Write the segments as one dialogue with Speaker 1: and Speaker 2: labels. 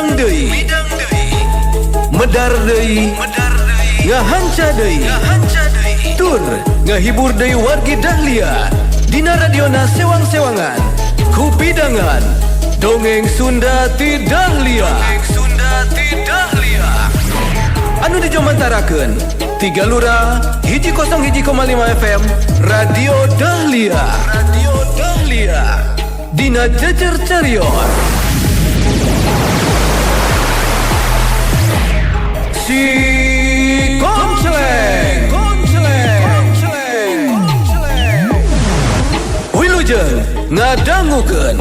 Speaker 1: Midang deui. Medar deui. Ngahanca deui. Tur ngahibur deui wargi Dahlia. Dina radiona sewang-sewangan. Kupidangan Dongeng Sunda ti Dahlia. Dongeng Sunda ti Dahlia. Anu dijomantarakeun Tiga Lurah 101,5 FM Radio Dahlia. Radio Dahlia. Dina Jejer Carios. Si Koncleng. Koncleng. Wilujeng ngadangukeun.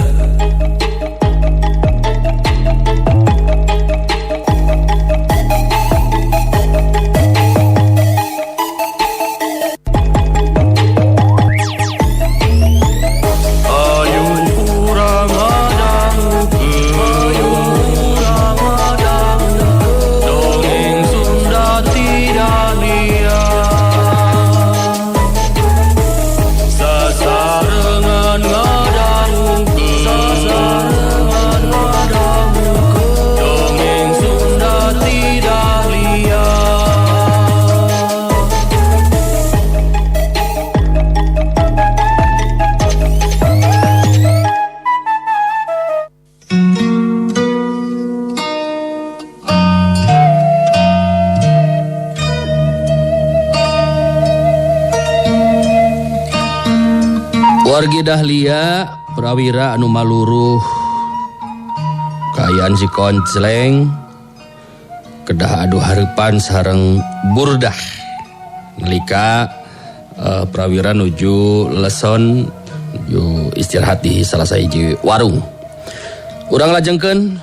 Speaker 2: Wargi Dahlia prawira anu maluruh kaayaan si Koncleng kedah adu hareupan sareng Burdah nalika prawira nuju leson nuju istirahat di salah sahiji warung. Urang lajengkeun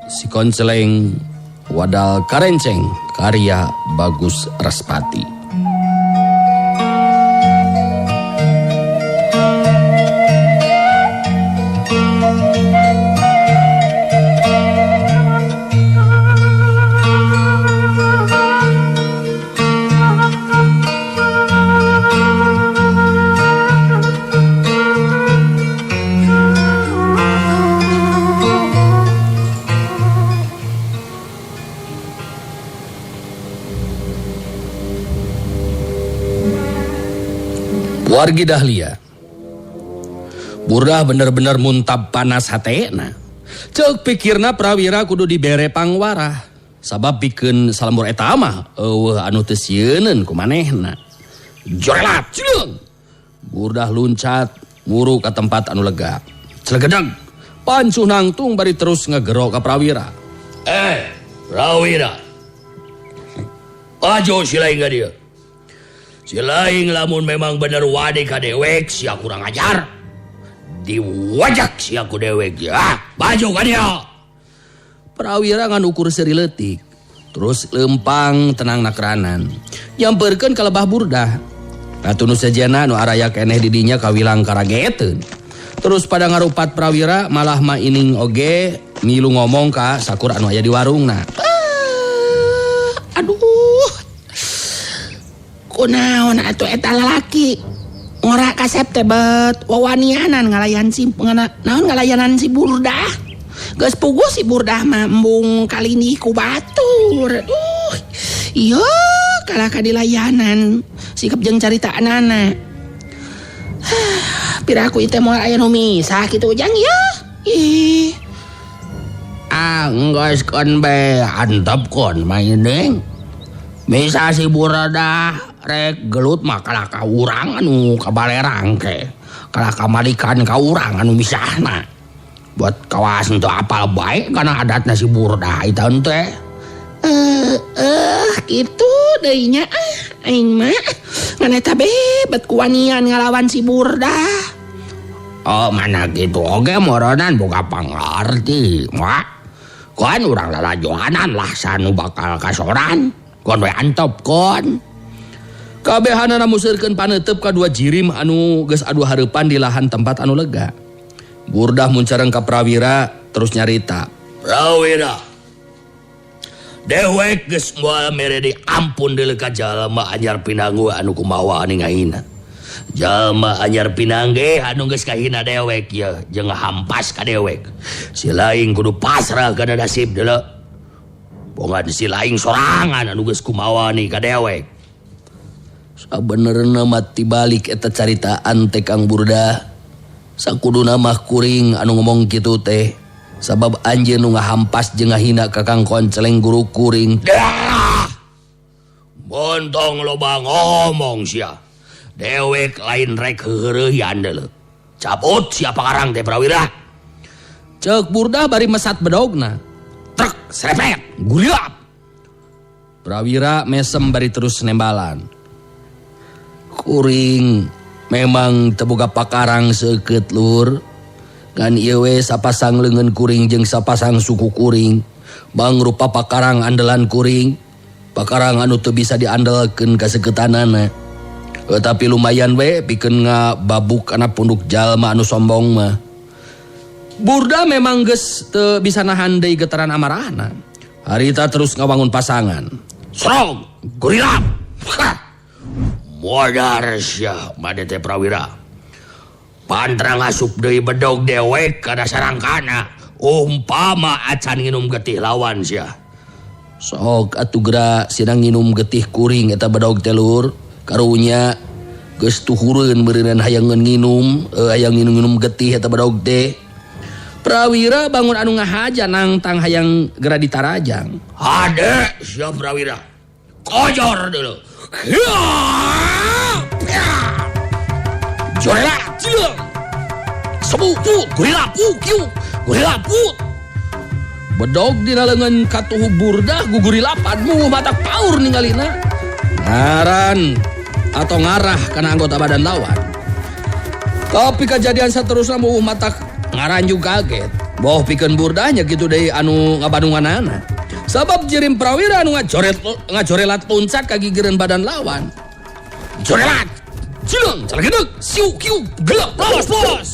Speaker 2: si Koncleng Wadal Karenceng karya Bagus Respati. Wargi Dahlia Burdah bener-bener muntab panas hatena. Ceuk pikirna prawira kudu dibere pangwarah. Sabab pikeun salembur eta mah eueuh anu teu sieuneun ku manehna. Jorelat cileung. Burdah luncat muru ka tempat anu lega. Celegedeg pancuh nangtung bari terus ngegero ka prawira.
Speaker 3: Prawira. Ajo si lain ka dieu. Si lain lamun memang bener wani ka dewek sia kurang ajar. Diwajak sia ku dewek ya. Baju ka dia.
Speaker 2: Prawira ngan ukur seuri leutik. Terus lempang tenang nakranan. Nyamperkeun ka lebah Burdah. Atuh nu sejenna nu araya keneh di dinya kawilang karageteun. Terus pada ngarupat prawira malah ma ining oge milu ngomong ka sakur anu aya di warungna.
Speaker 4: Aduh. Kunaon atuh eta lalaki ngora kasep teh bet wawanianan ngalayan si naon ngalayanan si Burdah. Geus puguh si Burdah mah embung kalini ku batur. Aduh. Ieu kalah ka dilayanan sikep jeung caritaanana. Piraku ieu teh moal aya nu misah kitu Ujang ya. Ih.
Speaker 3: Ah, geus keun bae antep kon maineng. Bisa si Burdah rek gelut mah kalah ka urang anu kabalerang ke. Kalah kamalikan ka urang anu misahna. Buat kawas henteu apal bae kana adatna si Burdah eta teh.
Speaker 4: Kitu deui nya aing mah ngan eta be bet kuwanian ngalawan si Burdah.
Speaker 3: Oh mana kitu oge moronan boga pangarti. Wah. Kon urang lalajoanan lah sanu bakal kasoran. Kon we antep kon.
Speaker 2: Kabehanana museurkeun paneuteub ka dua jirim anu geus adu hareupan di lahan tempat anu lega. Burdah muncareng ka prawira terus nyarita.
Speaker 3: Prawira. Dewek geus moal mere di ampun deuleu ka jalma anyar pinangu anu kumawa aningaina. Jalma anyar pinanggih anu geus kahina dewek ye jeung hampas ka dewek. Si laing kudu pasrah kana nasib deuleu. Bongan si laing sorangan anu geus kumawani ka dewek.
Speaker 2: Sabenerna mah tibalik eta caritaan teh Kang Burdah. Sakuduna mah kuring anu ngomong kitu teh. Sabab anjeun nu ngahampas jeung ngahina ka Kang Konceleng guru kuring.
Speaker 3: Dah! Bontong loba ngomong sia. Dewek lain rek heureuyaan deuleu. Cabut sia pangarang teh Prawira.
Speaker 2: Ceuk Burdah bari mesat bedogna.
Speaker 3: Trek serepet guriap.
Speaker 2: Prawira mesem bari terus nembalan. Kuring memang teu boga pakarang seukeut lur. Ngan ieu we sapasang leungeun kuring jeung sapasang suku kuring. Mangrupa pakarang andalan kuring. Pakarang anu teu bisa diandalkeun kaseuketanana. Tapi lumayan we pikeun ngababuk kana punduk jalma anu sombong mah. Burda memang geus teu bisa nahan deui getaran amarahna. Harita terus ngawangun pasangan.
Speaker 3: Serong, gorilap. Modar sia made teh Prawira. Pantra ngasup deui bedog dewek kana sarangkana. Umpama acan nginum getih lawan sia.
Speaker 2: Sok atuh geura sina nginum getih kuring eta bedog teh lur. Karunya geus tuhureun meureunnan hayangeun nginum, hayang nginum getih eta bedog teh. Prawira bangun anu ngahaja nangtang hayang geura ditarajang.
Speaker 3: Hade sia Prawira. Kojor dulu. Jorela cileung. Sebuku gorila pukiu, gorila put.
Speaker 2: Bedog dina leungeun katuhu Burdah gugurilapan muh matak paur ningalina. Ngaran atau ngarah kana anggota badan lawan. Tapi kejadian saterusna muh matak ngaranjug kaget. Boh pikeun Burdahnya kitu deui anu ngabandunganana. Sabab jirim Prawira anu ngajorelat puncak kagigireun badan lawan.
Speaker 3: Jorelat, cileung, calegedeg, siu kiu, gelap, los los.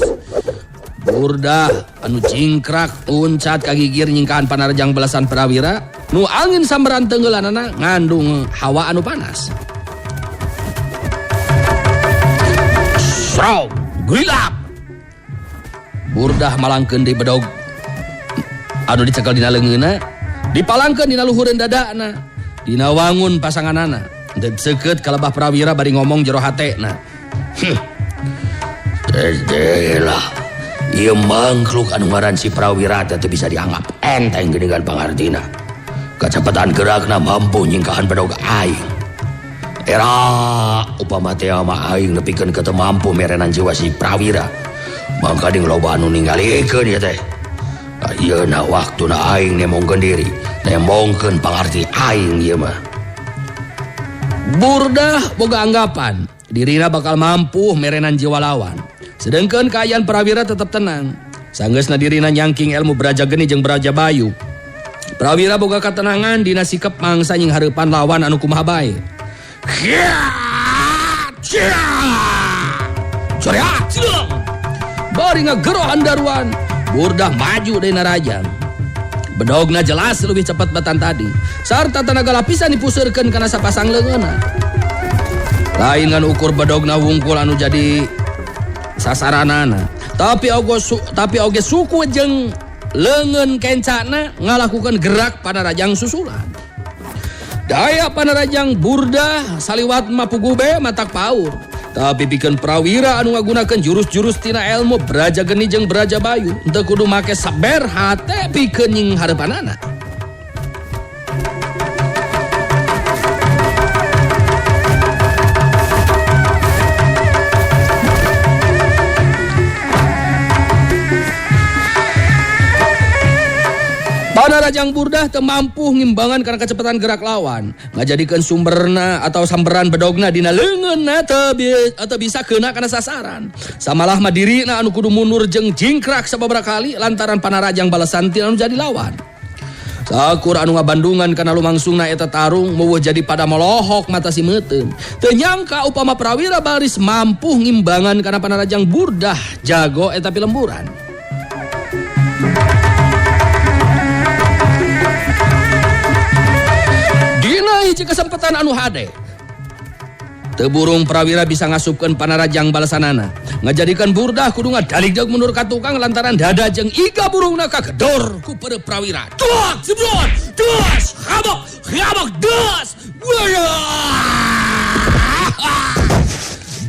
Speaker 2: Burdah anu cingkrak uncat kagigir nyingkahan panarjang belasan Prawira nu angin sambaran tenggelanana ngandung hawa anu panas.
Speaker 3: Srau, grilap.
Speaker 2: Burdah malangkeun deui bedog anu dicekel dina leungeunna, dipalangkeun dina luhureun dadana, dina wangun pasanganana. Teu seukeut kalebah Prawira bari ngomong jero hatena.
Speaker 3: Lah, ieu mangkluk anu ngaran si Prawira teh teu bisa dianggap enteng geuningan pangartina. Kacepetan gerakna mampu nyingkahan bedog aing. Era upama teh mah aing nepikeun ka teu mampu merenan jiwa si Prawira. Mangkaning loba anu ningalikeun ieu teh. Ieu na waktuna aing nemongkeun diri, nemongkeun pangarti aing ieu mah.
Speaker 2: Burdah boga anggapan dirina bakal mampu merenan jiwa lawan. Sedangkan kaayaan Prawira tetap tenang. Sanggeusna dirina nyangking ilmu Braja Geni jeung Braja Bayu. Prawira boga katenangan dina sikep mangsa nying hareupan lawan anu kumaha bae. Bari ngagero andaruan, Burdah maju deui narajang. Bedogna jelas lebih cepat batan tadi. Sarta tenaga lapisan dipuseurkeun kana sapasang leungeunna. Lain ngan ukur bedogna wungkul anu jadi sasaranana, tapi oge suku jeung leungeun kencana ngalakukeun gerak panarajang susulan. Daya panarajang Burdah saliwat mapuguh be matak paur. Tapi pikeun Prawira anu ngagunakeun jurus-jurus tina ilmu Braja Geni jeung Braja Bayu, teu kudu make saber hate pikeun nying hareupanana. Panarajang Burdah teu mampu ngimbangan karena kecepatan gerak lawan, ngajadikeun sumberna atau samberan bedogna dina leungeunna teu bisa keuna kana sasaran. Samalah mah dirina anu kudu mundur jeung jingkrak sababaraha kali lantaran panarajang balasan tina anu jadi lawan. Sakur anu ngabandungan kana lumangsungna eta tarung meuweuh jadi pada molohok mata si meuteun. Teu nyangka upama Prawira baris mampu ngimbangan kana panarajang Burdah jago eta pilemburan. Dina hiji kesempatan anu hade. Teu burung Prawira bisa ngasupkeun panarajang balasanana. Ngajadikeun Burdah kudu ngadaligdeug mundur ka tukang lantaran dada jeung iga burungna kagedor ku peureup Prawira. Duak jebrot, das, habok, habok, das.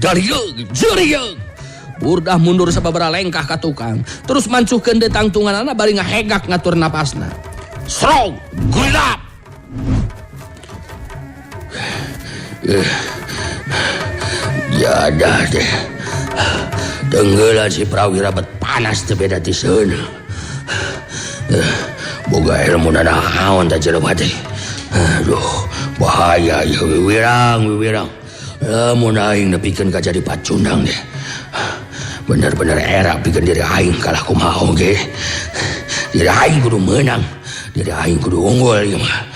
Speaker 2: Daligdeug, jerigeug. Burdah mundur sababaraha lengkah ka tukang, terus mancuhkeun deui tangtunganana bari ngahegak ngatur napasna. Srong, gulap. Jadah deh. Tenggelan si Prawira bet panas teu beda ti seuneu. Boga ilmu nanaon tah jelema teh. Aduh, bahaya ieu wiwirang wiwirang. Lamun aing nepikeun ka jadi pacundang deh. Bener-bener era pikeun diri aing kalah kumaha oge. Diri aing kudu meunang. Diri aing kudu unggul ieu mah.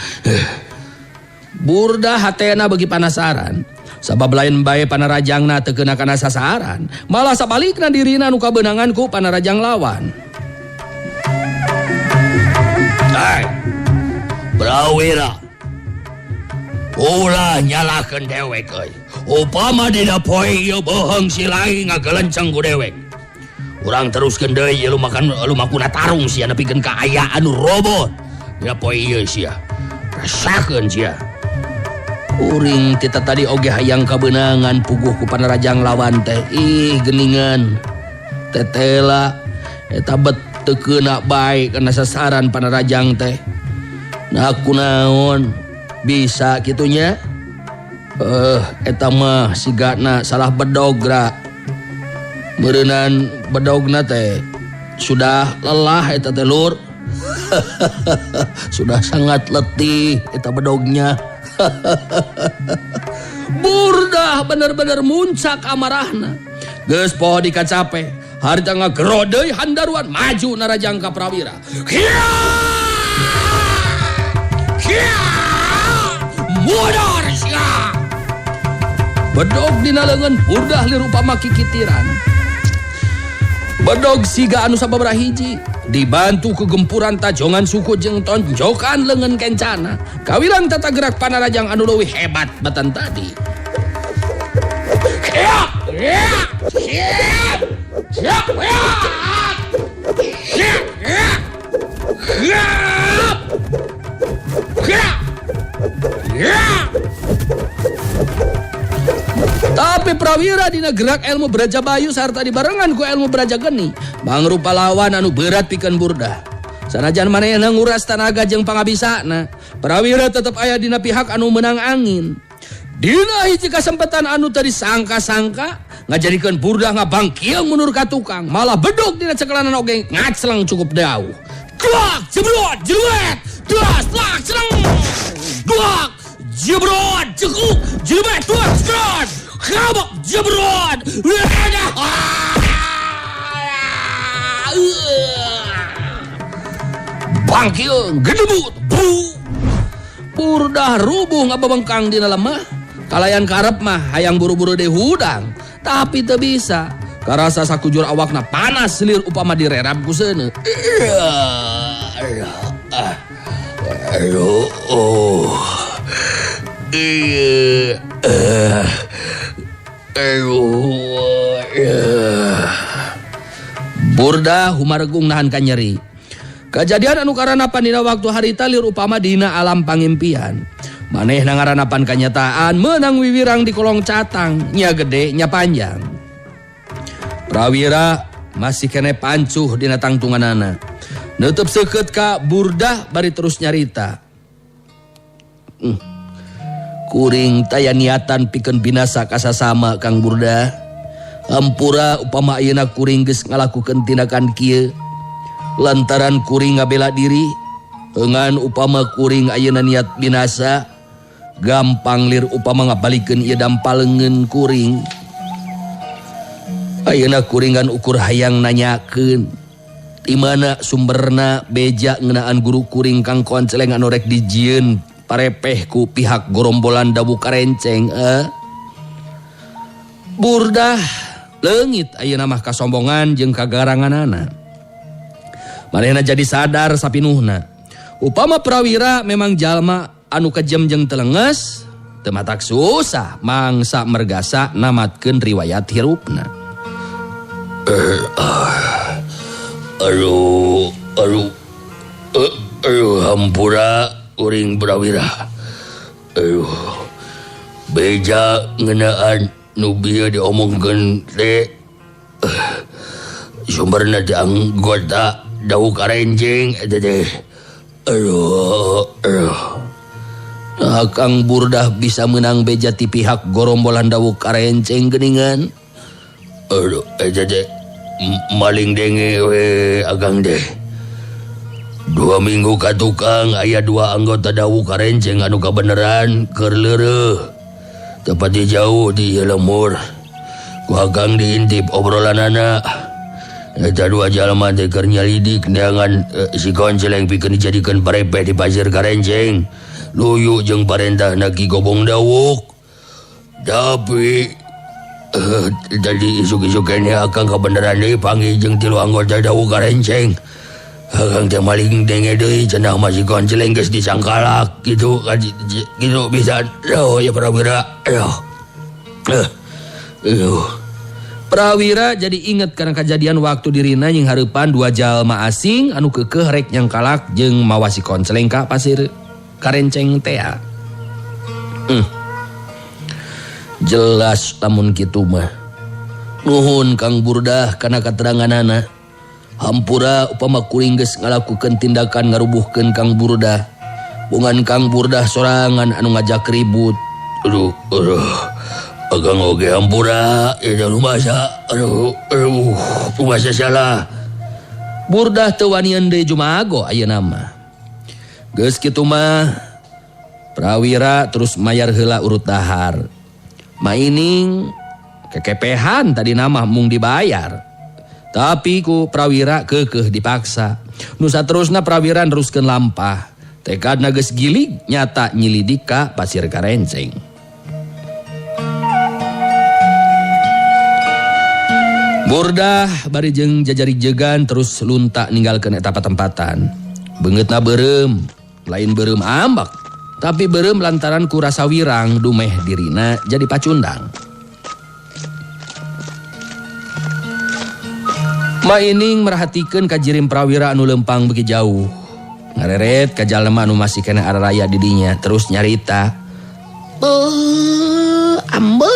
Speaker 2: Burdah hatena beuki panasaran. Sabab lain bae panarajangna teu keuna kana sasaran, malah sabalikna dirina nu kabeunangan ku panarajang lawan. Hai.
Speaker 3: Prawira. Ulah nyalahkeun dewek euy. Upama dina poe ieu beuheung si lain ngagelenceng ku dewek. Urang teruskeun deui ieu lumakan lumakuna tarung sia nepikeun ka aya anu robot. Dina poe ieu sia. Rasakeun sia.
Speaker 2: Kuring tita tadi oge hayang kabeunangan puguh ku panarajang lawan teh. Ih geningan. Tetela eta bet teu keuna bae kana sasaran panarajang teh. Nah kunaon bisa kitunya? Eta mah sigana salah bedogra. Meureunnan bedogna teh sudah lelah eta teh lur. Sudah sangat letih eta bedognya. Burdah bener-bener muncak amarahna. Geus poho dikacape, harita ngagero deui handaruan maju narajang ka Prawira. Kia! Kia! Mundur sia! Bedog dina leungeun Burdah lir upama kikitiran. Bedog siga anu sababaraha hiji dibantu kegempuran tajongan suku jeung tonjokan leungeun kencana. Kawilang tata gerak panarajang anu leuwih hebat batan tadi. Tapi Prawira dina gerak ilmu Braja Bayu sarta dibarengan ku ilmu Braja Geni mangrupa lawan anu berat pikeun Burdah. Sanajan manehna nguras tanaga jeung pangabisana, Prawira tetep aya dina pihak anu meunang angin. Dina hiji kasempatan anu teu disangka-sangka ngajadikeun Burdah ngabangkiung mundur ka tukang, malah bedog dina cekelanan oge ngacleng cukup jauh. Duak jebrot jeruet, das lak celeng. Duak jebrot cekuk jeruet duak jebrot. Kabok jebrot. Bangkiung gedebut bu. Burdah rubuh ngababengkang dina lemah. Kalayan karep mah hayang buru-buru deh hudang, tapi teu bisa. Karasa sakujur awakna panas lir upama direrab ku seuneu.
Speaker 3: Aduh.
Speaker 2: Burdah humaregung nahan ka nyeri. Kajadian anu karanapan dina waktu harita lir upama dina alam pangimpian. Manehna ngaranapan kanyataan meunang wiwirang di kolong catang, nya gede nya panjang. Prawira masih kene pancuh dina tangtunganana. Neuteub seukeut ka Burdah bari terus nyarita. Kuring taya niatan pikeun binasa kasasama Kang Burdah. Hampura upama ayeuna kuring geus ngalakukeun tindakan kieu. Lantaran kuring ngabela diri, ngan upama kuring ayeuna niat binasa, gampang lir upama ngabalikeun ieu dampal leungeun kuring. Ayeuna kuring ngan ukur hayang nanyakeun di mana sumberna beja ngeunaan guru kuring Kang Konceleng anu rek dijieun parepeh ku pihak gorombolan Dawu Karenceng. Burdah leungit ayeuna mah kasombongan jeung kagaranganana. Manehna jadi sadar sapinuhna. Upama Prawira memang jalma anu kejem jeung telenges, Teu matak susah mangsa mergasa namatkeun riwayat hirupna.
Speaker 3: Aduh aduh aduh hampura uring Prawira. Aduh beja ngeunaan nu bieu diomongkeun teh sumberna ti anggota Dawuk Karenceng eta teh. Aduh aduh.
Speaker 2: Nah, Kang Burdah bisa menang beja ti pihak gorombolan Dawuk Karenceng geuningan.
Speaker 3: Aduh eta teh maling denge we agang deh. 2 minggu ka tukang aya 2 anggota Dawuk Karenceng anu kabeneran keur leureuh. Tepat di jauh di lembur. Ku akang diintip obrolanana. Eta 2 jalma teh keur nyalidik neangan si Konceleng pikeun dijadikeun parepe di Pasir Karenceng. Luyu jeung parentahna Ki Gobong Dawuk. Tapi tadi isuk-isuk keneh akang kabeneran deui panggih jeung 3 anggota Dawuk Karenceng. Akang teh maling denge deui cenah mah si Konceleng geus disangkalak kitu kitu bisa. Oh ya Prawira. Aduh. Aduh.
Speaker 2: Prawira jadi inget karena kejadian waktu dirina jeung hareupan 2 jalma asing anu keukeuh rek nyangkalak jeung mawa si Konceleng ka Pasir Karenceng tea. Jelas lamun kitu mah. Nuhun Kang Burdah kana kateranganana. Hampura upama kuring geus ngalakukeun tindakan ngarubuhkeun Kang Burdah. Bungan Kang Burdah sorangan anu ngajak ribut.
Speaker 3: Aduh, aduh. Akang oge hampura, eta rumasa. Aduh, aduh, rumasa salah.
Speaker 2: Burdah teu wanian deui jumago ayeuna mah. Geus kitu mah Prawira terus mayar heula urut dahar. Maining kekepehan tadi nama mung dibayar. Tapi ku Prawira keukeuh dipaksa. Nu saterusna Prawira neruskeun lampah. Tekadna geus gilig nyata nyilidik ka Pasir Karenceng. Burdah bari jeung jajari jegan terus lunta ninggalkeun eta patempatan. Beungeutna beureum, lain beureum ambak, tapi beureum lantaran ku rasa wirang dumeh dirina jadi pacundang. Maining merhatikeun ka jirim Prawira anu lempang beuki jauh. Ngareret ka jalma anu masih keneh araraya di dinya terus nyarita.
Speaker 4: Ambe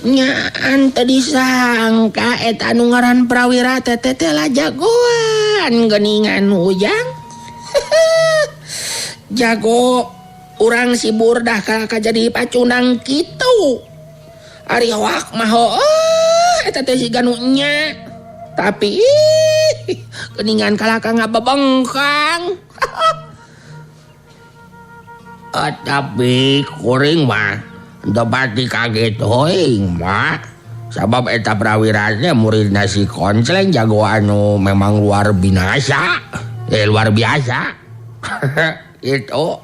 Speaker 4: nyaan teu disangka eta anu ngaran Prawira teh teh lah jagoan geuningan Ujang. Jago urang si Burdah ka jadi pacundang kitu. Ari hoak mah heueuh eta teh siga nu nya. Tapi geuningan kalaka ngabebengkang.
Speaker 3: Tapi kuring mah teu pati kaget teuing mah. Sabab eta Prawira teh muridna si Konceleng jago anu memang luar binasa. Luar biasa. Itu.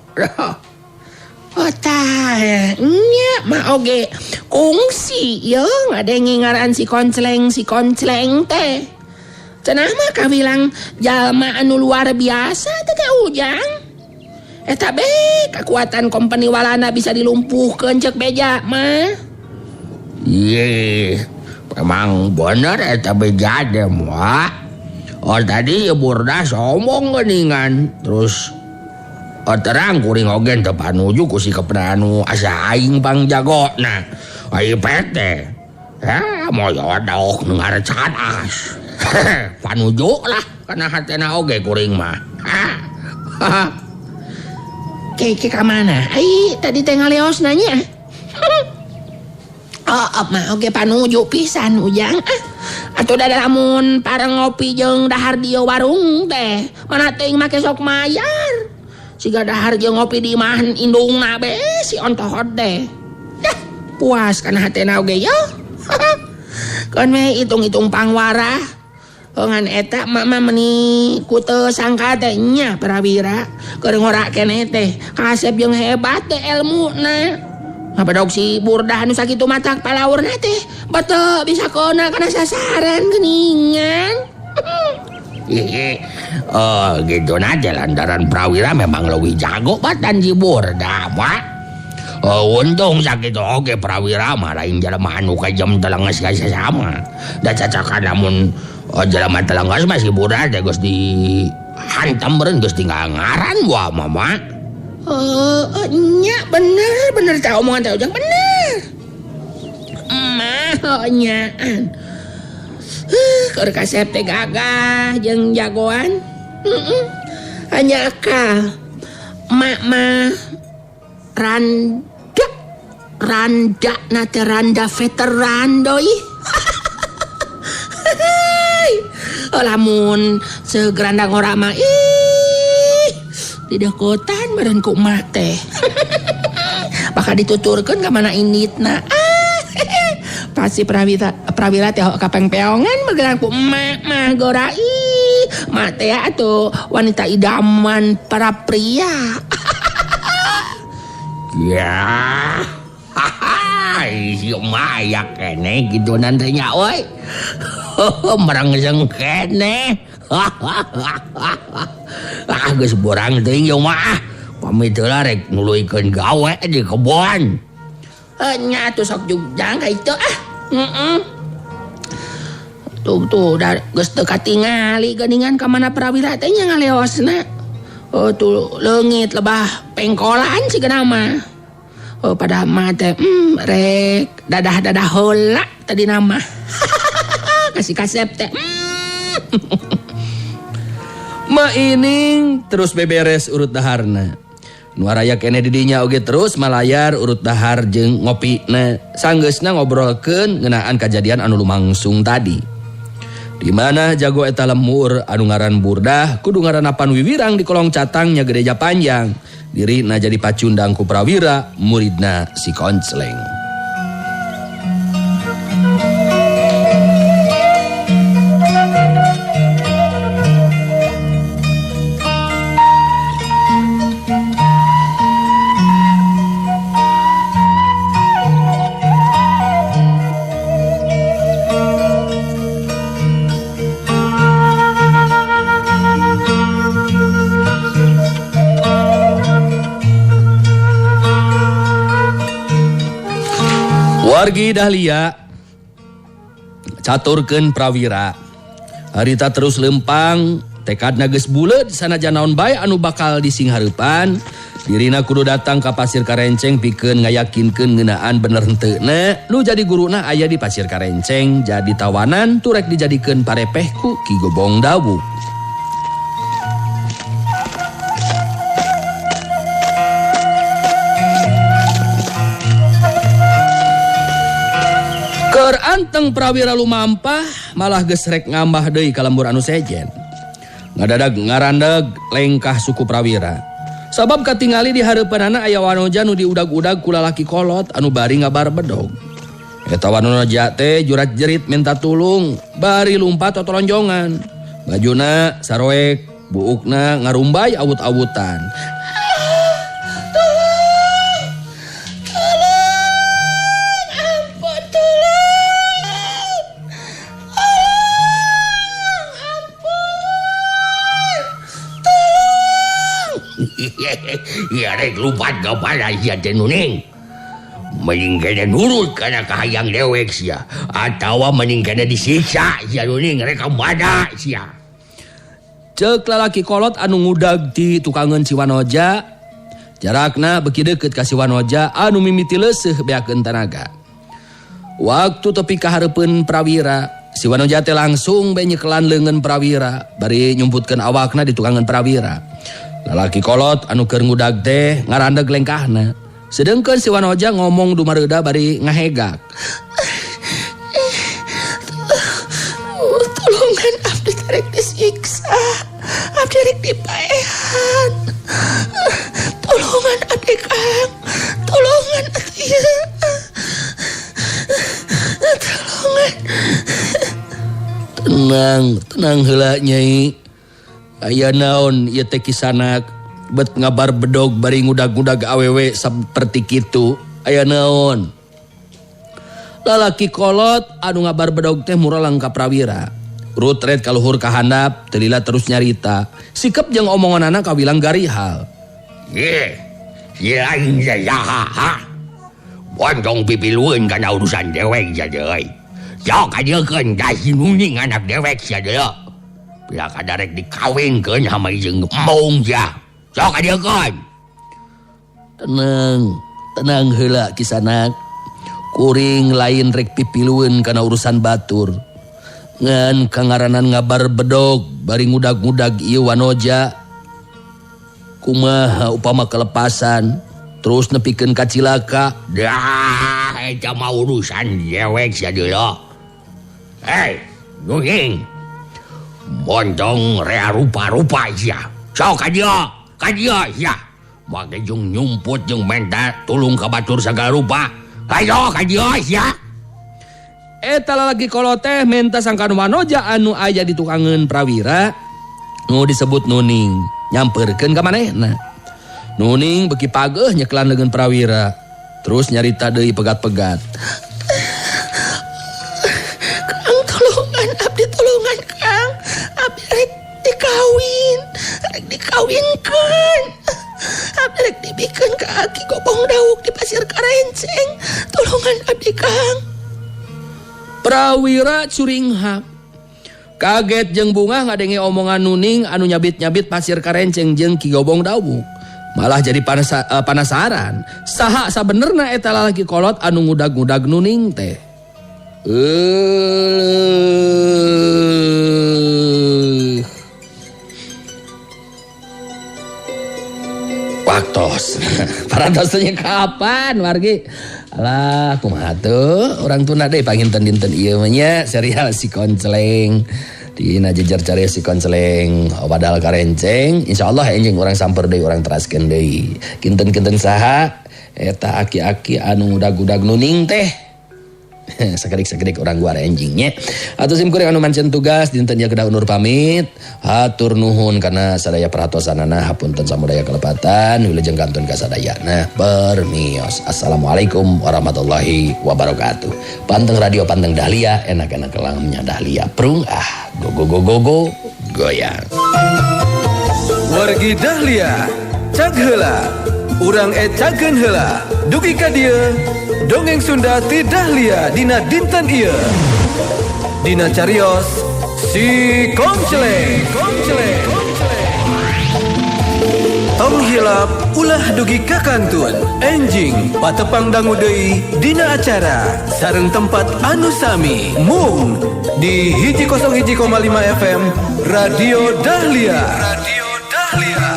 Speaker 4: Oh tah nya mah oge kungsi ye ngadenge ngaran si Konceleng teh. Cenah mah kawilang jalma anu luar biasa teh teh Ujang. Eta be kekuatan kompeni walana bisa dilumpuhkeun ceuk beja mah.
Speaker 3: Ye, memang bener eta beja teh mah. Oh tadi Burdah sombong geuningan terus oh, terang kuring oge teu panuju ku sikepna anu asa aing pangjagona. Ai pete. Ha moyodok nu ngarecadas. Panuju lah kana hatena oge kuring mah.
Speaker 4: Ke ka mana? Ai tadi teh ngaleos nanya. Oh, mah oge panuju pisan Ujang. Atuh da lamun pareng ngopi jeung dahar di warung teh, mana teuing make sok mayar. Siga dahar jeung ngopi di imah indungna be si ontohot teh. Dah puas kana hatena oge yo. Keun we hitung-hitung pangwarah. Ngan eta mama meni ku teu sangka teh nya Prawira keur ngora keneh teh kasep jeung hebat teh elmuna. Ngabedog si Burdah anu sakitu matak palaurna teh bete bisa kona kana sasaran geuningan.
Speaker 3: Oh gitu aja lantaran Prawira memang lebih jago batan si Burdah mah. Oh, untung sakitu oge prawira mah lain jelema anu kejam telenges ka sasama. Da cacakan lamun jelema telenges mah si Burdah teh geus dihantam meureun geus tinggal ngaran wah mama.
Speaker 4: Nya bener bener tah omongan teh Ujang bener. Mah nyaan. Keur kasep teh gagah jeung jagoan. Hanya akal. Mak mah randa randa na teh randa veteran doi. Lamun segeranda ngora mah ih didekotan meureun ku emak teh. Bakal dituturkeun ka mana inditna. Pasti prawira teh kapengpeongan bergerak ku emak mah gora ih mak teh atuh wanita idaman para pria.
Speaker 3: Ya. Si emak aya keneh kitu nanti nya euy. Merangseng keneh. Ah geus borang teuing ieu mah. Pamit heula rek nuluykeun gawe di kebon.
Speaker 4: Nya atuh sok jugjang ka itu ah. Heeh. Tuh tuh da geus teu katingali geuningan ka mana prawira teh nya ngaleosna. Oh tuh leungit lebah pengkolan sigana mah. Oh pada mah teh rek dadah-dadah heula tadi nama. Kasih kasep teh.
Speaker 2: Ma ining terus beberes urut daharna. Nu araya keneh di dinya oge terus malayar urut dahar jeung ngopina. Sanggeusna ngobrolkeun ngeunaan kajadian anu lumangsung tadi. Di mana jago eta lemur anu ngaran Burdah kudu ngaranapan wiwirang di kolong catang nya gereja panjang. Dirina jadi pacundang ku prawira muridna si Koncleng. Wargi Dahlia caturkeun prawira. Harita terus lempang, tekadna geus buleud sanajan naon bae anu bakal disinghareupan. Dirina kudu datang ka Pasir Karenceng pikeun ngayakinkeun ngeunaan bener henteuna. Nu jadi guruna aya di Pasir Karenceng jadi tawanan turek dijadikeun parepeh ku Ki Gobong Dawuk. Keur anteng prawira lumampah malah geus rek ngambah deui ka lembur anu sejen. Ngadadag ngarandeg lengkah suku prawira. Sabab katingali di hareupeunana aya wanoja nu diudag-udag ku lalaki kolot anu bari ngabar bedog. Eta wanoja teh jurat jerit minta tulung, bari lumpat totolonjongan. Bajuna saroek, buukna ngarumbay awut-awutan.
Speaker 3: Ya rek lupat kepada sia teh nuning. Mending kena nurut kana kahayang dewek sia atawa mending kena disiksa sia nuning rek ka mana sia.
Speaker 2: Ceuk lalaki kolot anu ngudag ti tukangeun si Wanoja. Jarakna beuki deukeut ka si Wanoja anu mimiti leuseuh beakeun tanaga. Waktu tepi ka hareupeun prawira, si Wanoja teh langsung bae nyekelan leungeun prawira bari nyumputkeun awakna di tukangeun prawira. Lalaki kolot anu keur ngudag teh ngarandeg lengkahna. Sedengkeun si Wanoja ngomong dumareuda bari ngahegak.
Speaker 4: Tulungan abdi rek disiksa. Abdi rek dipaehan. Tulungan abdi Kang. Tulungan atuh ieu. Tulungan.
Speaker 2: Tenang, tenang heula Nyai. Aya naon ieu teh kisanak bet ngabar bedog bari ngudag-ngudag awewe saperti kitu. Aya naon? Lalaki kolot anu ngabar bedog teh mureleng ka prawira. Rutret kaluhur ka handap teu lila terus nyarita. Sikep jeung omonganana kawilang garihal.
Speaker 3: Ye, ye lain saha ha. Bontong pipilueun kana urusan dewek sia deui. Sok kadiekeun da si Nuning anak dewek sia deui. Bila kadarek dikawinkeun sama jeung embung sia. Sok kadiekeun.
Speaker 2: Tenang, tenang heula kisanak. Kuring lain rek pipilueun kana urusan batur. Ngan kangaranan ngabar bedog bari ngudag-ngudag ieu wanoja. Kumaha upama kelepasan terus nepikeun ka cilaka.
Speaker 3: Dah eta mah urusan dewek sia deui. Hei, Nuning. Bontong rea rupa-rupa sia. Sok ka dieu sia. Make jeung nyumput jeung menta tulung ka batur sagala rupa. Hayo ka dieu sia.
Speaker 2: Eta lalaki kolot teh menta sangkan wanoja anu aya di tukangeun prawira nu disebut Nuning nyamperkeun ka manehna. Nuning beki pageuh nyekelan leungeun prawira terus nyarita deui pegat-pegat.
Speaker 4: Kang tulungan abdi tulungan Kang. Abdi rek dikawin, rek dikawinkeun. Abdi rek dibikeun ka Aki Gobong Dauk di Pasir Karenceng. Tulungan abdi Kang.
Speaker 2: Prawira curinghap. Kaget jeung bungah ngadenge omongan Nuning anu nyabit-nyabit Pasir Karenceng jeung Ki Gobong Dawuk. Malah jadi panasaran. Saha sabenerna eta lalaki kolot anu ngudag-ngudag Nuning teh. Waktos. Parantosnya kapan wargi? Alah, kumaha tuh? Orang tuna deh panginten dinten ieu mah nya serial si Konceleng. Dina jejer cari si Konceleng Wadal Karenceng. Insyaallah enjing urang samper deui urang teraskeun deui. Kinten-kinten saha eta aki-aki anu ngudag-ngudag Nuning teh. Sakedik-sakedik urang guar enjingnya. Atuh sim kuring anu mancen tugas dinten ieu kedah undur pamit. Hatur nuhun kana sadaya perhatosanana, hapunten samudaya kelepatan, wilujeng kantun ka sadayana. Permios. Assalamualaikum warahmatullahi wabarakatuh. Panteng radio panteng Dahlia, enak-enak kelamnya Dahlia. Prung ah, go go go go go goyang.
Speaker 1: Wargi Dahlia, cag heula. Urang ecageun heula. Dugi ka dieu. Dongeng Sunda ti Dahlia dina dinten ieu. Dina carios si Konceleng. Konceleng. Tong hilap ulah dugi ka kantun. Enjing patepang dangu deui dina acara sareng tempat anu sami mung di 101,5 FM Radio Dahlia. Radio Dahlia.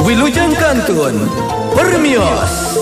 Speaker 1: Wilujeng kantun. Permios.